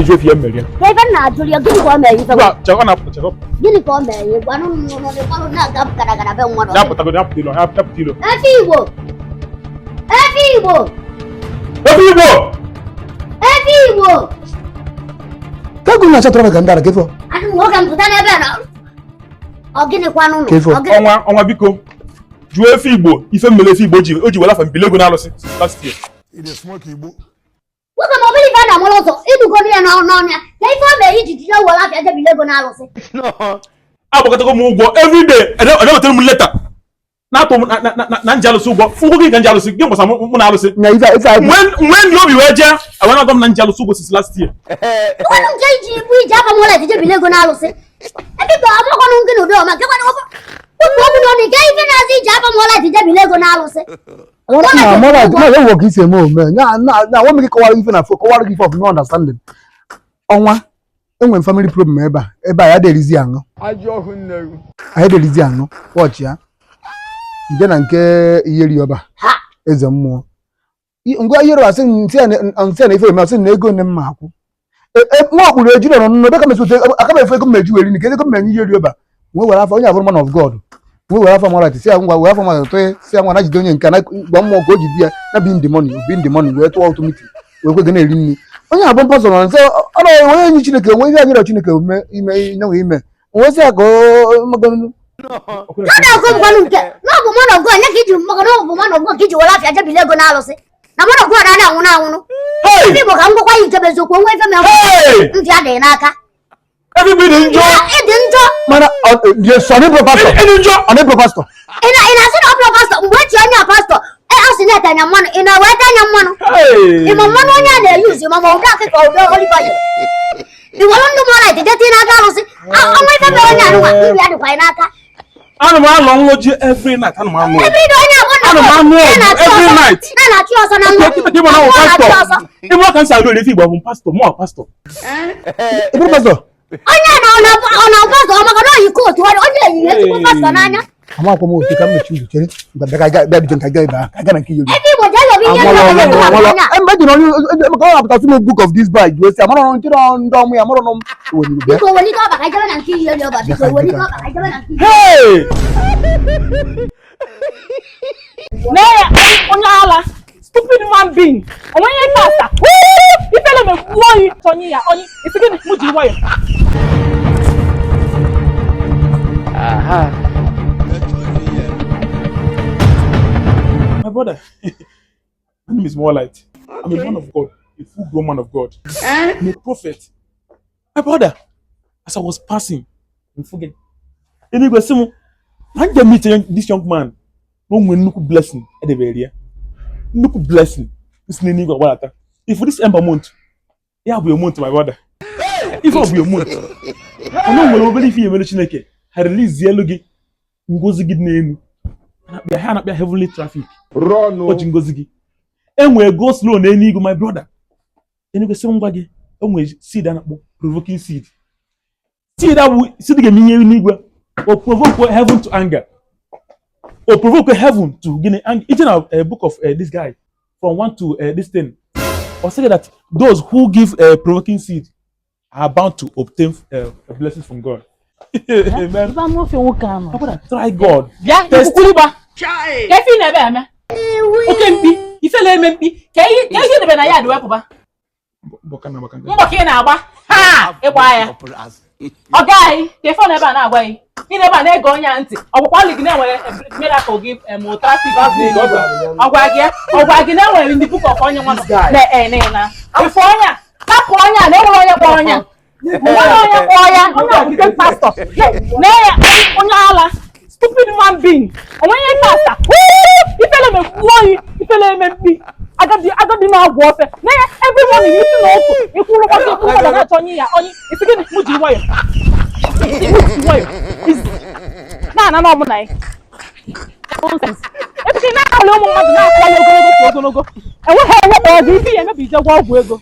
Jụọ efi ya mmeri ya. Ka ife m na-ajụrụ ya, gịnị ka o mere ife Ngwa, chekwa na-apụta, chekwa. Gịnị ka o mere ya? Gwanụ m nụnụ gwanụ na-aga gara gara be nwa. Ya pụtago, ya pụta ilo, ya pụta ilo. Efe Igbo! Efe Igbo! Efe Igbo! Efe Igbo! Ka ego na-achatara maka ndị ara ka ife ọ? Adị m nwoke m pụta n'ebe a na ọ gịnịkwanụ nụ? Ka ife ọ? Ọ gịnị? Ọnwa, ọnwa, biko. Jụọ efe Igbo ife mmele efe Igbo ji o ji were afa mbili ego na-alụsị last year. Nwoke ma ọ bụrụ ife a na-amụrụ ọzọ ịnụgoro ya n'ọnụ ya ka ife o mere iji jide were afịa jebili ego na-alụsị. Agbakọtago m ụgwọ everyday, edewetara m leta na-atụ m na nji alụsị ụgwọ ụgwọ gị ka nji alụsị gị gbasa mụ na alụsị. Nya ife ife anyị Nwee ndị obi wee jee awe na-agwa m na nji alụsị ụgwọ since last year. Nwanụ nke iji ibu iji afa m ụlọ jebili ego na-alụsị. Ebe ka amakwanụ gị n'ụdị ọma kekwanụ okwu okwu n'ọnụ nke ife na-azụ iji afa m ụlọ jebili ego na-alụsị. Na mara na ya wọ ka isi eme omume na na na nwa m gị kọwara ife na fo kọwara gị ife of no understanding. Ọnwa enwere family problem ebe a ebe a ya derizi aṅụ anyị derizi aṅụ wọchị ya nje na nke iyeri ọba Ha! Eze mmụọ ngwa iyeri ọba sị nsị ya na ife eme sị na ego nne m ma akwụ nwa okpuru eji nọrọ n'ụlọ ebe ka mesu aka m efu ego m meji weri nke ego m menye iyeri ọba nwee were afọ onye abụrụ man of God nwee were afọ mara si ya ngwa were afọ mara tụọ si ya ngwa na jide onye nke na gwa mmụọ ka o jide ya na bi ndị money bi ndị money wee tụọ ụtụ miti wee kwe ga na-eri nri onye abụ mpasọ nọ nso ọ na onye enyi Chineke onwe ihe anyịrọ Chineke ome ime nyanwe ime onwe sị ya ka o magonu Ha na-agụ m gwanụ nke na ọ bụ man of God ya ka iji maka na ọ bụ man of God ka iji were afịa jebili ego na-alụsị na man of God a na-anwụrụ anwụrụ. Hey! Ndị Igbo ka m gwakwa ya nke bụ eziokwu onwe ife mere Hey! ntị adịghị n'aka. Efe Igbo dị njọ. Ịdị njọ. Mana ọ dị bụ pastọ. Ịdị njọ. Ọ dị bụ pastọ. Ị na-asị na ọ bụrụ pastọ mgbe echi onye a pastọ e a sị na-ete anya mmanụ ị na-wee te anya mmanụ. Hey! Ị ma mmanụ onye a na-eyuzu ma ma ụdị akịka ụdị olive oil. Ị were ndụ mọrọ ite jee tinye n'aka arụsị ọnwa ife mere onye anụnwa ndụ ya dịkwa ya n'aka. Ana m alọ nlọ ji every night, ana m anụ. Ebe ịdị onye abụọ Ana m anụ ọgụ every night. Na na-achị ọsọ na nlọ. Kịta gị mana ọ Ọ na-achị pastọ. ọsọ. Ịbụ aka nsị alụ efe Igbo bụ pastọ, mụ pastọ. Ị bụrụ pastọ. Onye a na ọ na pastọ ọ maka na ọ yi kootu onye eyiri ezigbo pastọ n'anya. Amakwa m otu ka m mechi ụzọ chere mgbe bịa ka bịa bido nka ga ebe a ka ga na nke iyeri. Ebe Igbo jee yọba ihe ndị ọzọ ndị mmadụ anya. Mgbe ji na onye maka ọ na-apụta sị m book of this bag wee sị amara ọrụ ntị ndị ọmụ ya amara ọrụ m were bịa. Biko welite ọba ka ijebe na nke iyeri ọba biko welite ọba ka ijebe na nke iyeri. Hey! Nee ya onye ala stupid man being onwe ihe tata ifele megbuo oyi onye ya onye isi gịnị mụ ji nwayọ. My brother, my name is Morelight. I'm a man of God, a full-grown man of God. I'm a prophet. My brother, as I was passing, I'm forget. Anyway, sị m, na m ga meet this young man. Na o nwere nnukwu blessing edebere ya. Nnukwu blessing si n'eluigwe agbadata. If this ember month, ya bụ a month, my brother. Ife ọ bụ a month. Ọ nwere obere ife ya emere Chineke, ha release elu gị ngozi gị n'elu. Ha na-akpịa heavenly traffic. O ji ngozi gị. Enwere go slow n'eluigwe, my brother. Enigwe sị ngwa gị, enwere seed a na-akpọ provoking seed. Seed a bụ seed ga-eme ihe n'igwe. O provoke heaven to anger. O provoke heaven to gịnị anger. Ije na book of this guy from 1 to this thing. O say that those who give provoking seed are bound to obtain a blessing from God. Amen. Ibe anụ ofe nwoke ahụ. My brother, try God. Bịa Test. ikwukwuligba. Ka ife ị na-ebe eme. Oke mkpi ife na-eme mkpi ka ihe edebe na ya dị wepụba. Mbọ ka na-agba ka ndị. Mbọ ka ị na-agba ha ịgba ya. Ọ gaghị ka ife ọ na-ebe a na-agwa gị. Ị na-ebe a na-ege onye a ntị. Ọgwụkwa ọlị gị na-enwere miracle gị traffic ọgwa gị na-enwere ndị book of onye nwa na na ife onye a tapụ onye a na-enwere onye kpọọ onye a. Onwere onye kpọọ ya onye a bụ pastọ. Nee ya onye ala stupid man being onwe ihe tata ifele megbuo oyi ifele eme mkpi agadi na-agwọ ofe nee ya every morning isi na ụtụ ịkwụrụ gbasa ịkwụrụ gbasa na-achọ onye ya onye isi gịnị mụ ji nwayọ nwayọ na-ana na ọmụ na ya nonsense ebike na-akpali ụmụ mmadụ na-akpali ogologo ka ogologo enweghị onye kpọrọ gị ife ya emebi ije gwa ọgwụ ego.